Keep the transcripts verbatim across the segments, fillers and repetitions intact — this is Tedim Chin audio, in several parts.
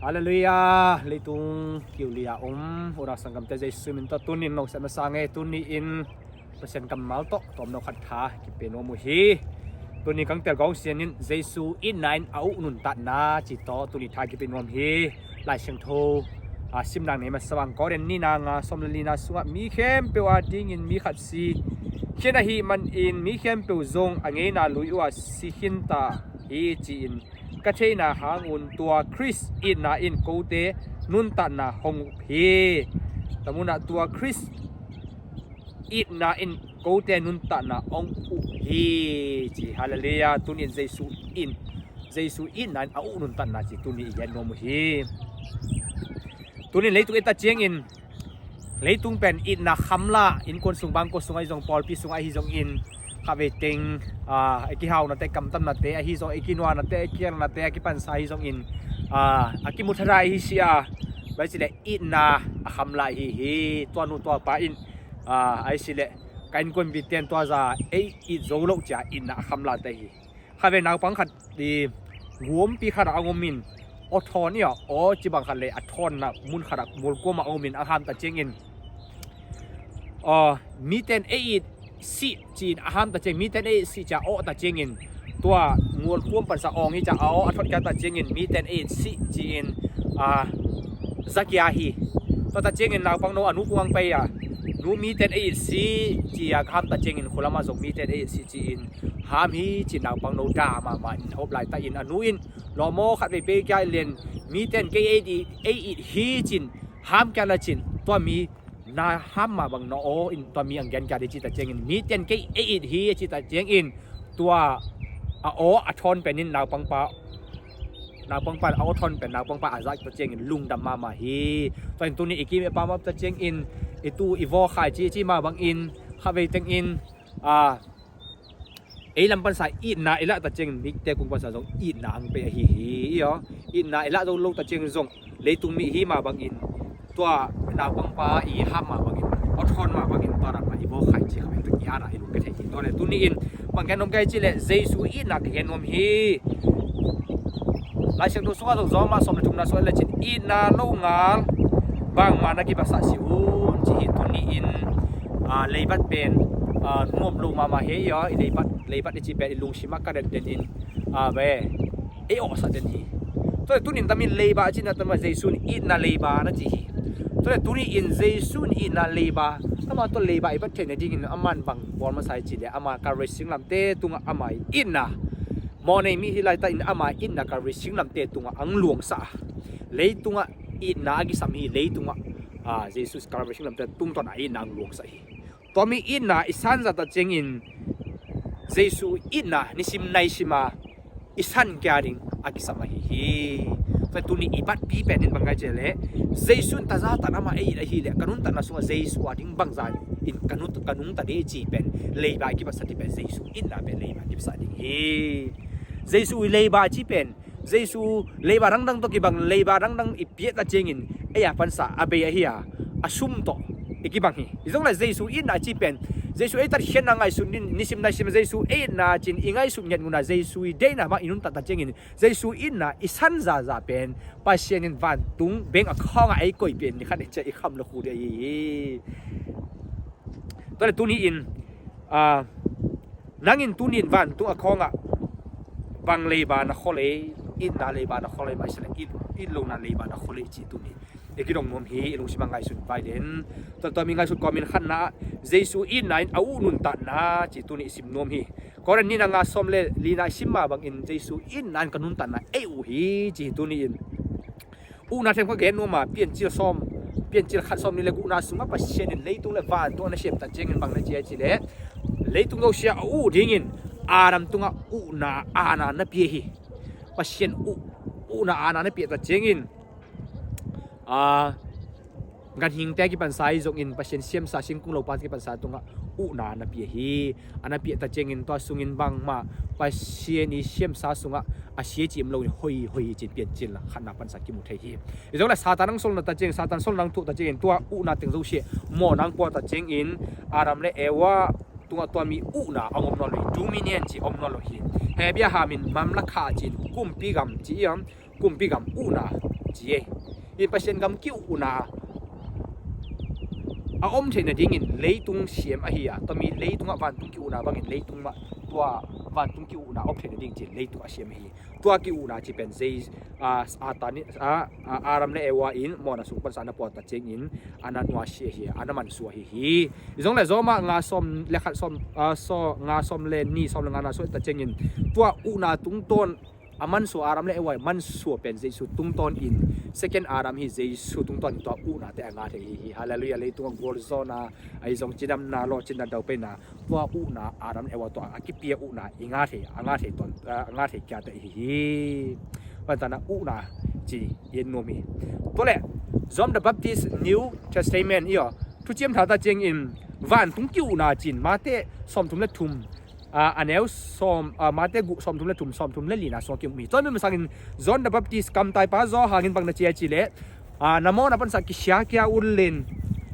Halleluiah. Leitung kiu li-a om unau sanggamte, Jesu min tawh tuni-in nong sem a sang e. Tuni-in Pasian kammal tawh tawmno khat tha kipia nuam uh hi. Tuni kangtel kong sian in Jesu itna in a uh nuntakna ci tawh tuni tha kipia nuam hi. Lai Siangtho a simna nei masa vang Korin nihna nga sawm le lina sungah mi khempeuh adingin mi khat si khin ahih manin mi khempeuh zong a ngeina lui uh a si khinta hi ci-in ka theihna hangun tua Khrist itna in kote nuntakna hong up hi. Tamunah tua Khrist itna in kote nuntakna hong up hi ci. Halleluiah. Tunin Jesu in, Jesu itna in a uh nuntakna ci tuni i gen nuam uh hi. Tunin leitung i ta ciangin leitung pen itna khamla, innkuan sung bangkua sung ahi zong, pawlpi sung ahi zongin khatvei teng a kihaunate, kamtamnate ahi zong, i kinuanate, i kialnate a kipansa ahi zongin a kimuthara ahi si a, bai sileh itna a khamla ahi hi. Tua nu tua pa in a, ahi sileh ka innkuanpite in tua za ei it zo loh cia itna a khamlate hi. Khatvei naupang khat i guampi khatah a om in aw thawn i a, aw cibang khat le a thawnna mun khatah mualkuamah a om in a hamta ciangin aw mite in ei it sih ci-in a hamta ciang, mite in ei it sih cia awhta ciangin tua mualkuam pansa awng hi cia a aw a thawt kiata ciangin mite in ei it sih ci-in a zakia hi. Tuata ciangin naupang no a nu kung ang pai a, nu mite in ei it sih ci-a ka hamta ciangin khulamah zong mite in ei it sih ci-in ham hi ci-in naupang no da mahmah in hop laita in a nu in lawmaw khatvei pei kia i len mite in kei ei it, ei it hi ci-in ham kia na ci-in tua mi na ham mah bang na aw in tua mi ang gen kia di cita ciangin mite in kei ei it hi a cita ciangin tua a aw a thawn pen in naupangpa, naupangpa a aw thawn pen naupangpa a zak ta ciangin lungdam mahmah hi. Tua in tuni i kim i pamap ta ciangin i tu i vaw khai ci ci mah bangin khatvei tengin a ei lam pansa itna i lah ta ciangin mite kung pansa zong itna ang pei ahi hi. I aw itna i lah zo lo ta ciangin zong leitung mi hi mah bangin tua naupangpa i ham mah bangin aw thawn mah bangin tua ram mah i vaw khai ci khatvei teng i ana i lung ka thei hi. Tua le tuni in bang gen nuam ka hi ci le Jesu itna ka gen nuam hi. Lai Siangtho sungah zong Rom mah sawm le thumna sungah le cin itna lo ngal bangmah na kipasah si un ci hi. Tuni in a, leibat pen a, nuam lo mahmah hi a, i leibat, leibat i ci pen i lungsimah ka den den in a, be ei awhsah den hi. Tua le tunin tamin leiba a cina tama Jesu in itna leiba na ci hi. Tua le tuni in Jesu in itna leiba, tama tua leiba i bat theihna dingin aman bang bawl masa i ci le ama Kalvari singlamte tungah ama itna mawhnei mi hi laita in ama itna Kalvari singlamte tungah ang luangsa a, leitungah itna a kisam hi. Leitungah a, Jesu Kalvari singlamte tungtawn a itna ang luangsa hi. Tua mi itna i sanzata ciangin Jesu itna nisim naisima i san kia ding a kisam ahi hi. Tua tuni i batpi pen in bang ngai cia le Jesu in tazatan ama ei it ahi le ka nuntakna sungah Jesu a ding bangza in ka nung, ka nungta ding i ci pen leiba i kipatsa ding pen Jesu itna pen leiba i kipatsa ding hi. Jesu i leiba ci pen Jesu leiba dangdang tawh kibang leiba dangdang i piahta ciangin ei a pansa a bei ahi a, a sum tawh i kibang hi. I zong le Jesu itna ci pen Jesu ei tatkhiatna ngaihsun in nisim naisim Jesu ei itna cin i ngaihsun ngiat nguna Jesu i deihna bang i nuntakta ciangin Jesu itna i san zaza pen Pasian in vantung bank account ah ei koih pen ni khat i cia i kham lo khu dei hi. Tua le tuni in a, nangin tunin vantung a khawngah bang leiba na kholei, itna leiba na kholei mah i si le it, it lona leiba na kholei ci tuni i kidong nuam hi. I lungsim a ngaihsun vai den. Tua tua mi ngaihsun kawmin khatna ah Jesu itna in a uh nuntakna ci tuni i sim nuam hi. Korin nihna nga sawm le lina i sim mah bangin Jesu itna in ka nuntakna ei uh hi ci hi tuni in. Uhna themkhat gen nuam a, Piancil sawm, Piancil khat sawm nih le gukna sungah Pasian in leitung le vantung a na siamta ciangin bang na ci a ci le leitung zosia a uh dingin Adam tungah uhna aana na pia hi. Pasian uh, uhna aana na piahta ciangin a, ganhingte a kipansa hi zongin Pasian siamsa singkung lopa a kipansa tungah uhna na pia hi. A na piahta ciangin tua sungin bangmah Pasian i siamsa sungah a sia cim lo in hoi hoi hi cin Piancil khatna pansa kimu thei hi. I zong le Satan ang solna ta ciangin, Satan solna ang thuhta ciangin tua uhna teng zosia mawhna ang puata ciangin Adam le Eva tungah tua mi uhna ang om nawn lo hi. Dominion ci om nawn lo hi. Hebia hamin mamlaka cin kumpi gam ci iam kumpi gam uhna ci e. Hi Pasian gam ki-ukna a om theih nadingin leitung siam ahi a, tua mi leitungah vantung ki-ukna bangin leitung mah tua vantung ki-ukna om theih nading ci-in leitung a siam ahi. Tua ki-ukna ci pen zei a, Satan in, a, a, Adam le Eva in mawhna sung pansa na puak ta ciangin a na nuasia hi, a na mansuah hi hi. Hi zong le Rom ah nga sawm le khat sawm, a, sawm nga sawm le ni sawm le nga na suah ta ciangin tua ukna tungtawn a mansuah Adam le Eva mansuah pen Jesu tungtawn in second Adam hi Jesu tungtawn in tua ukna te a nga thei hi hi. Halleluiah. Leitung a gualzawhna ahi zong cidamna lawhcinna daupaina tua ukna Adam le Eva tua a kipia ukna i nga thei, a nga thei tawn, a nga thei kia te hi hi. Bantana ukna ci i en nuam hi. Tua le John the Baptist New Testament i aw thuciam tha ta ciangin vantung ki-ukna cin Mate sawmthum le thum a, a neu sawm, a, Mate guh sawmthum le thum, sawmthum le lina sungah ki-um hi. Tua mi masangin John the Baptist kamtaipa Johan in bang na ci a ci le, a, na mawhna pansa kisia kia un len,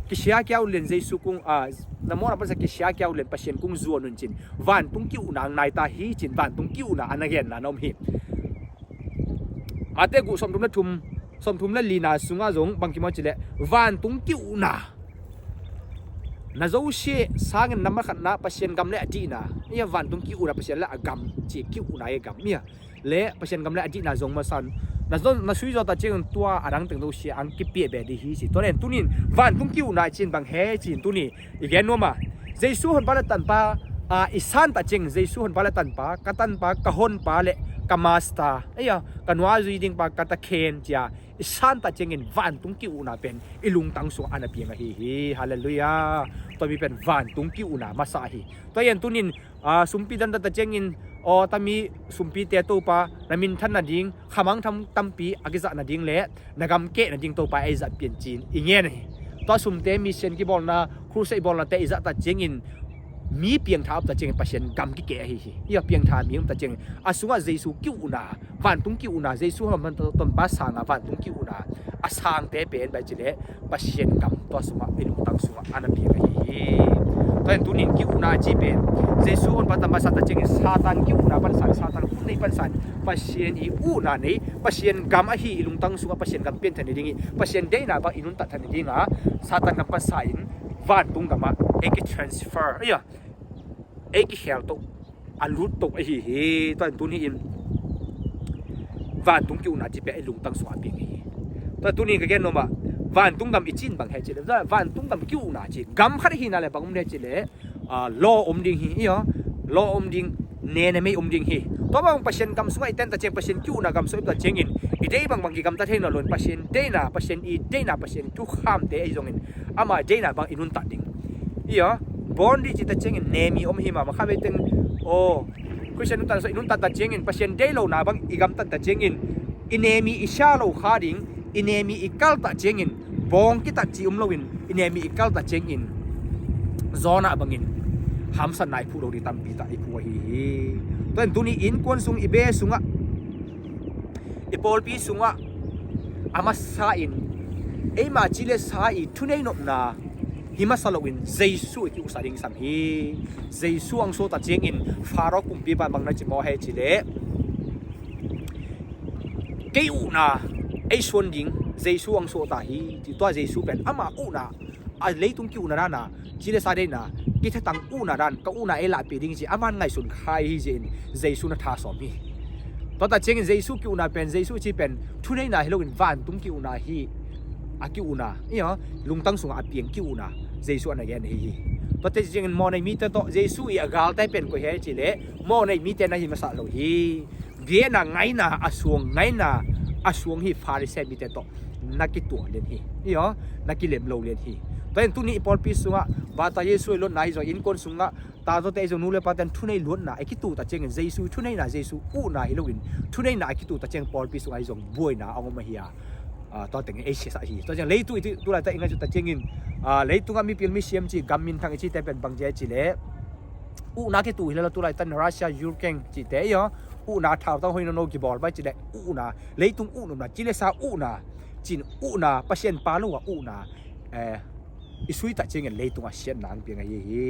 kisia kia un len Jesu kung, a, na mawhna pansa kisia kia un len Pasian kung zuan un cin vantung ki-ukna ang nai ta hi cin vantung ki-ukna a na genna na om hi. Mate guh sawmthum le thum, sawmthum le lina sungah zong bang kimaw ci le vantung ki-ukna na zosia sangin na makhatna Pasian gam le a dihna, ia vantung ki-ukna Pasian le a gam ci ki-ukna ia gam ia le Pasian gam le a dihna zong masan na zon na sui zaw ta ciangin tua a dang teng zosia ang kipia be dih hi ci. Tua len tunin vantung ki-ukna cin bang he cin tuni i gen nuam a Jesu honpa le tanpa a i san ta ciangin Jesu honpa le tanpa ka tanpa ka honpa le ka master ia ka nuazui dingpa ka takhen cia i san ta ciangin vantung ki-ukna pen i lungtang sungah a na piang ahi hi. Halleluiah. Tua mi pen vantung ki-ukna masa ahi. Tua ian tunin a, sumpi dan ta ciangin aw tami sumpite Topa na minthan nading khamang tham tampi a kizah nading le na gam keh nading Topa ei zat pian cin i ngen ahi. Tua sumte mission kibawlna crusade bawlnate i zah ta ciangin mi piangtha om ta ciangin Pasian gam kikeh ahi hi. Ia piangtha mi om ta ciangin a sungah Jesu ki-ukna vantung ki-ukna Jesu honpa le tanpa sangah vantung ki-ukna a sangte pen bai ci le Pasian gam tua sungah i lungtang sungah a na piang ahi hi. Tua in tunin ki-ukna ci pen Jesu honpa le tanpa sangte ciangin Satan ki-ukna pansan Satan hun nei pansan Pasian i ukna nei Pasian gam ahi i lungtang sungah Pasian gam pian thani ding hi Pasian deihna bang i nuntat thani dingah Satan gam pansa in vantung gamah ei ki transfer ia ei ki khel toh a lut toh ahi hi. Tua in tuni in vantung ki-ukna ci pia i lungtang sungah a piang hi. Tua tuni ka gen nuam ah vantung gam i cin bang he ci le vantung gam ki-ukna ci gam khat hi na le bang um le ci le a, law om ding hi ia law om ding nene mei om ding hi. Tua bang Pasian gam sungah i ten ta ciang Pasian ki-ukna gam sungah i ta ciangin i dei bang bang ki gam ta thei na lon Pasian deihna Pasian i deihna Pasian i thukhamte ei zongin ama deihna bang i nuntat ding ia born di ci ta ciangin nemi om hi ma makha bei teng aw Christian nuntat so i nuntat ta ciangin Pasian dei lona bang i gamtat ta ciangin i nemi i sia lo kha ding i nemi i kaltah ciangin bawng kitat ci um loin i nemi i kaltah ciangin zawnah bangin hamsatna i phuh lo di tampi tah i phuh ahi hi. Tua in tuni innkuan sung i be sungah i pawlpi sungah a masa in eima ci le sa i thunei nopna hi masa loin Jesu i kiusa ding sam hi. Jesu ang sawta ciangin Pharaoh kumpipa bang na ci maw he ci le kei ukna ei suan ding Jesu ang sawta hi ci tua Jesu pen ama ukna a leitung kiukna dana ci le sa deina kithatang ukna dan ka ukna ei lahpih ding ci aman ngaihsun khai hi zia in Jesu na tha sawm hi. Tuata ciangin Jesu kiukna pen Jesu ci pen thuneina hi loin vantung kiukna hi. A kiukna ia lungtang sungah a piang kiukna Jesu a na gen ahi hi. Tuate ciangin mawhnei mite tawh Jesu i a galte pen koi he ci le mawhnei mite na hi masa lo hi. Biena ngaina a suang ngaina a suang hi Pharisee mite tawh na kituah lian hi. Ia na kilem lo lian hi. Tua in tuni i pawlpi sungah bata Jesu i luatna hi zong innkuan sungah tazawte i zong nu le paten thunei luatna a kituh ta ciangin Jesu thuneina Jesu ukna hi loin thuneina a kituh ta ciang pawlpi sungah hi zong buaina a ngom ahi a. Tua tengin ei siasah hi tua ciang leitu i tulaita i ngaihsut ta ciangin leitungah mipil misiam ci gam minthang i cite pen bangzia ci le ukna kitu hi lala tulaita Russia Ukraine cite ia ukna thautang hoi nono kibawl bai ci le ukna leitung uknopna ci le sa ukna cin ukna Pasian pa lo a ukna i suitah ciangin leitungah siatna ang piang ahi hi.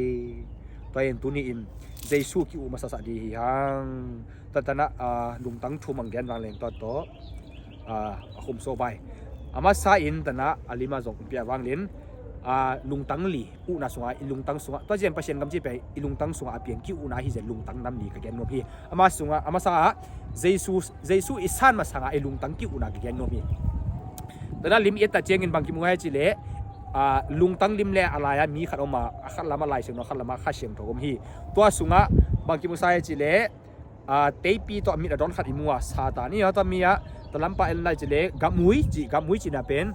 Tua in tuni in Jesu ki-uh masasah di hi hang. Tatana lungtang thum ang gen vangleng tua tawh a khum sawh vai. A masa in tanah a lima zong pia vanglin, a, lungtang li uhna sungah, i lungtang sungah, tua ciang Pasian kam ci pen i lungtang sungah a piang ki-uhna hi zia lungtang nam li ka gen nuam hi. A masa sungah, a masa ah Jesu, Jesu i san masangah i lungtang ki-uhna ka gen nuam hi. Tanah lim i et ta ciangin bang kimu hiam cih leh, a, lungtang lim le a lai-ah mi khat om a, a khat lamah Lai Siangtho, a khat lamah Kha Siangtho om hi. Tua sungah bang kimu sa hiam cih leh, a, teipi tawh mit a dawn khat i mu a, Satan i a, tua mi ah talampa en lai cih leh gamui cih, gamui cihna pen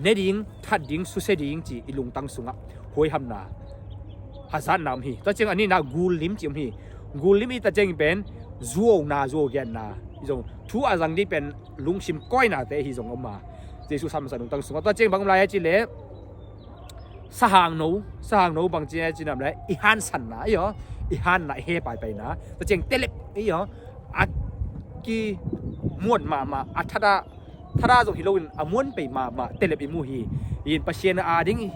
ne ding, that ding, susia ding cih i lungtang sungah huaihamna, hazatna om hi. Tua ciang a nihna gul lim cih om hi. Gul lim i ta ciangin pen zuauna, zuau genna, i zong thu a zang ding pen lungsim kawinate hi zong om a, Jesu san masa lungtang sungah. Tua ciang bang om lai hiam cih leh sahangno, sahangno bang ci hiam cih nam leh i hansanna, i aw, i hanna, i he paipaina. Tua ciang telep, i aw, a kimuan mahmah, a thada, thada zong hi loin a muan pei mahmah telep i mu hi. In Pasian a ding i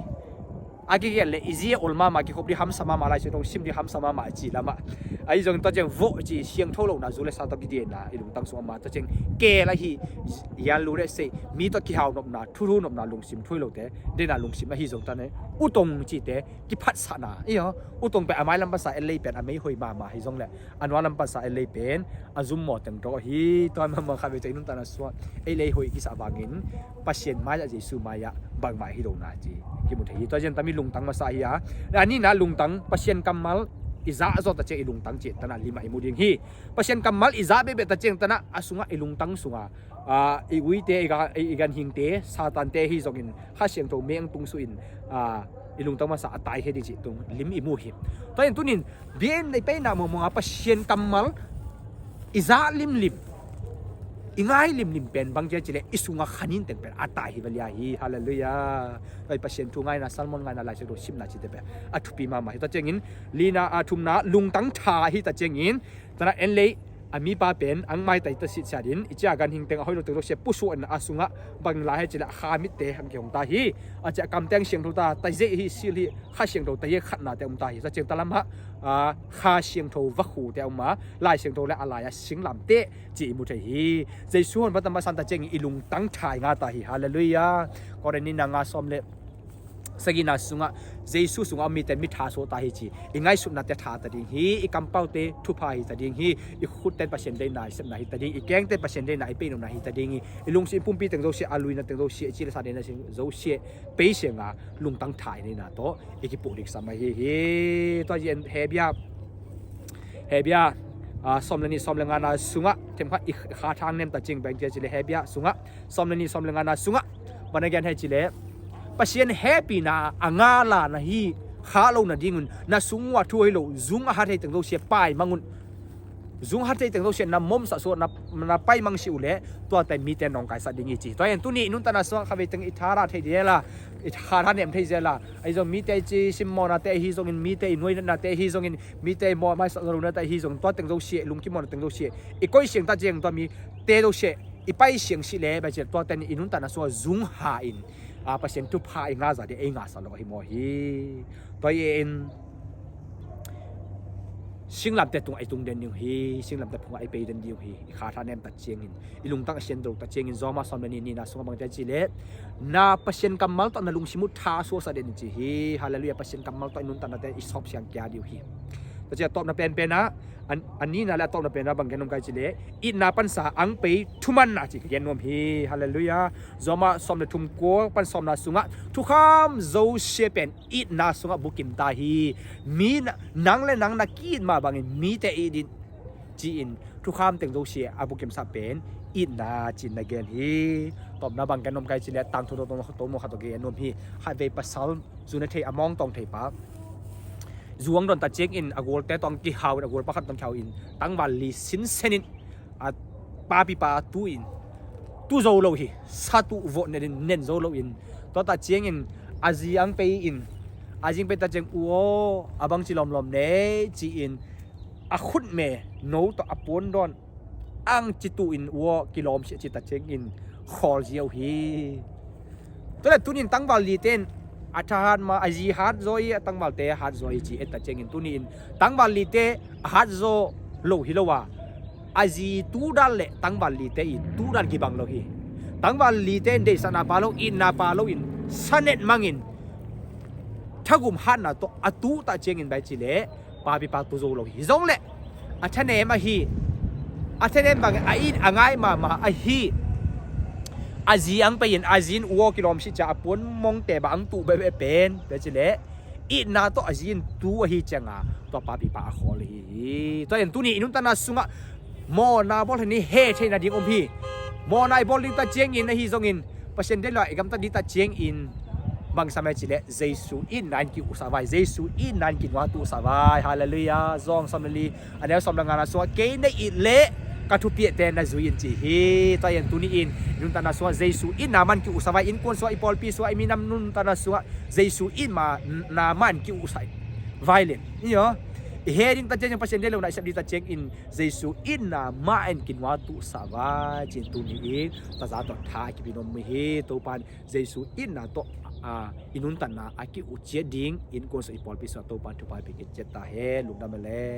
a kigen leh i zi a ol mahmah, kikhop ding hamsa mahmah, Lai Siangtho sim ding hamsa mahmah a ci lamah, ahi zong tua ciang voh ci, siangtho lohna, zu le sa tawh kidianna i lungtang sung a ma, tua ciang keel ahi, yan lu le sei, mi tawh kihau nopna, thuthu nopna lungsim, thu hi lote deihna lungsim ahi zong, tanah utong cihte kiphatsakna, i aw, utong pen a mailam pansa en lei pen a mei hoi mahmah hi zong leh a nualam pansa en lei pen a zum maw teng dawh hi. Tua mahmah khat vei ciang i nuntakna sungah ei lei hoih kisah vangin Pasian mai-ah, Jesu mai-ah bangmah hi lo na ci kimu thei hi. Tua ciang tami lungtang masa hi a, a nihna lungtang, Pasian kammal i zah zawh ta ciang i lungtang cih tanah limah i mu ding hi. Pasian kammal i zah behbeh ta ciang tanah a sungah i lungtang sungah, a, i uite, i ga-, i ganhingte, Satante hi zongin Kha Siangtho meng tung suh in, a, i lungtang masa a tai hi ding cih tung lim i mu hi. Tua in tunin biakinn i peina muangmuang a Pasian kammal i zah limlim, i ngai limlim pen bang ci hiam cih leh i sungah khanin teng pen a tai hi valia hi. Halleluiah. Tua i Pasian thu ngaina, sermon ngaina, Lai Siangtho simna cihte pen a thupi mahmah hi. Tua ciangin lina, a, thumna lungtang tha hi ta ciangin tanah en lei a mipa pen ang maitai ta sitsia din, i cia ganhing teng a hoih lo teng lo sia pusuah in a sungah bang la hiam cih leh a kha mitte hang kihong ta hi. A cia kamteng siangtho ta, taizei hi, sil hi, Kha Siangtho taizei khatnate om ta hi. Tua ciang talamah, a, Kha Siangtho vakhute om a, Lai Siangtho le a lai-a singlamteh ci i mu thei hi. Jesu hong vat a masa in ta ciangin i lungtang tha i nga ta hi. Halleluiah. Korin nihna nga sawm le sagihna sungah Jesu sungah mite mi tha suah ta hi ci. I ngaihsutnate tha ta ding hi, i kampaute thupha hi ta ding hi, i khutten Pasian deihna i sepna hi ta ding, i kengten Pasian deihna i peinopna hi ta ding hi, i lungsim pumpi teng zosia, a luina teng zosia, i ci le sa deihna teng zosia pei siang a lungtang tha i neihna tawh i kipuh ding kisam ahi hi. Tua hi in Hebru, Hebru, a, sawm le nih, sawm le ngana sungah themkhat i kha thang nem ta ciang bang ci hiam cih leh Hebru sungah sawm le nih, sawm le ngana sungah bang na gen hiam cih leh Pasian hehpihna a ngala na hi khak loh nadingun na sung uh a thu hoih lo, zung a hat thei teng zosia paimang un. Zung hat thei teng zosia na momsah suah, na, na paimang sih uh leh tuate mite nawngkaisak ding hi ci. Tua hi in tuni i nuntakna sungah kha vei teng i thadah thei zel a, i thadah nem thei zel a, ahi zong mite i ci simmawhnate ahi zongin, mite i nuainatnate ahi zongin, mite i mawh maisak zalunate ahi zongin, tua teng zosia, lungkim mawhna teng zosia i koih siang ta ciang tua mite zosia i pai siang sih leh bang ci leh tuate in i nuntakna sungah zung ha in, a, Pasian thupha i ngah zah ding ei ngahsak lo ahi maw hi. Tua hi in singlamteh tungah i tung den ding uh hi, singlamteh phungah i pei den ding uh hi. I kha tha nem ta ciangin, i lungtang a sian dolo ta ciangin Roma sawm le nih nihna sungah bang ci hiam cih leh na Pasian kammal tawh na lungsim uh tha suaksak den ci hi. Halleluiah. Pasian kammal tawh i nuntaknate i sawp siang kia ding uh hi. Tua ciang a tawpna penpen ah, a, a nihna le a tawpna pen ah bang gen nuam ka hiam cih leh itna pansa ang pei thumanna ci ka gen nuam hi. Halleluiah. Roma sawm le thum, kua pan sawmna sungah thukham zosia pen itna sungah bukim ta hi. Mi na, nang le nang na ki-it mah bangin mite it in ci-in thukham teng zosia a bukimsak pen itna ci-in na gen hi. Tawpna bang gen nuam ka hiam cih leh tangthu tawh tawh khat tawh gen nuam hi. Khatvei pasal zu ne thei, a mawngtawng thei pa, zu ang don ta ciangin a gualte tawh ang kihau in, a gual pakhat tawh ang kihau in tangval li sinsen in, a papipa tu in, tu zo lo hi, satu vawh nen in nen zo lo in, tua ta ciangin a zi ang pei in, a zi ang pei ta ciang, u aw, a bangci lawmlawm nei ci-in a khutme no tawh a puan dawn ang ci tu in, u aw, kilawm sia ci ta ciangin khawl ziau hi. Tua le tunin tangval lite in a tha hat ma, a zi hat zaw hi, a tangvalte hat zaw hi ci et ta ciangin tuni in tangval lite a hat zaw lo hi lo a, a zi tuudan le tangval lite in tuudan kibang lo hi. Tangval lite in deihsakna pha lo, itna pha lo in, sanet mangin thagum hatna tawh a tuuh tak ciangin bang ci leh papipa tu zo lo hi. Zong le a thanem ahi, a thanem bangin a it a ngai mahmah ahi a zi ang pei in a zi in uaw kilawm sih ciang a puan mongte bang ang tuh bebe pen bang ci leh itna tawh a zi in tu ahi cianga tua papipa a khawl ahi hi. Tua in tuni i nuntakna sungah mawhna bawl hi ni, he theihna ding om hi. Mawhna i bawl ding tak ciangin ahi zongin Pasian deih lo i gamtat ding tak ciangin bang sam e ci leh Jesu itna in ki-uksak vai, Jesu itna in kinuahtuhsak vai. Halleluiah. Zawng sawm le li a neu sawm le ngana sungah kei na it leh ka thupiakte na zui in ci hi. Tua in tuni in i nuntakna sungah Jesu itna man ki-uksak vai, innkuan sungah, i pawlpi sungah, i minam nuntakna sungah Jesu itna man ki-uksak vai le i aw i he ding tak ciangin Pasian deih lo na i sep ding tak ciangin Jesu itna mah in kinuahtuhsak vai ci-in tuni in taza tawh tha kipi nuam hi. Topan Jesu itna tawh i nuntakna a ki-ukciat ding innkuan sungah, i pawlpi sungah Topan thupha pia kiciat ta hen. Lungdam e le.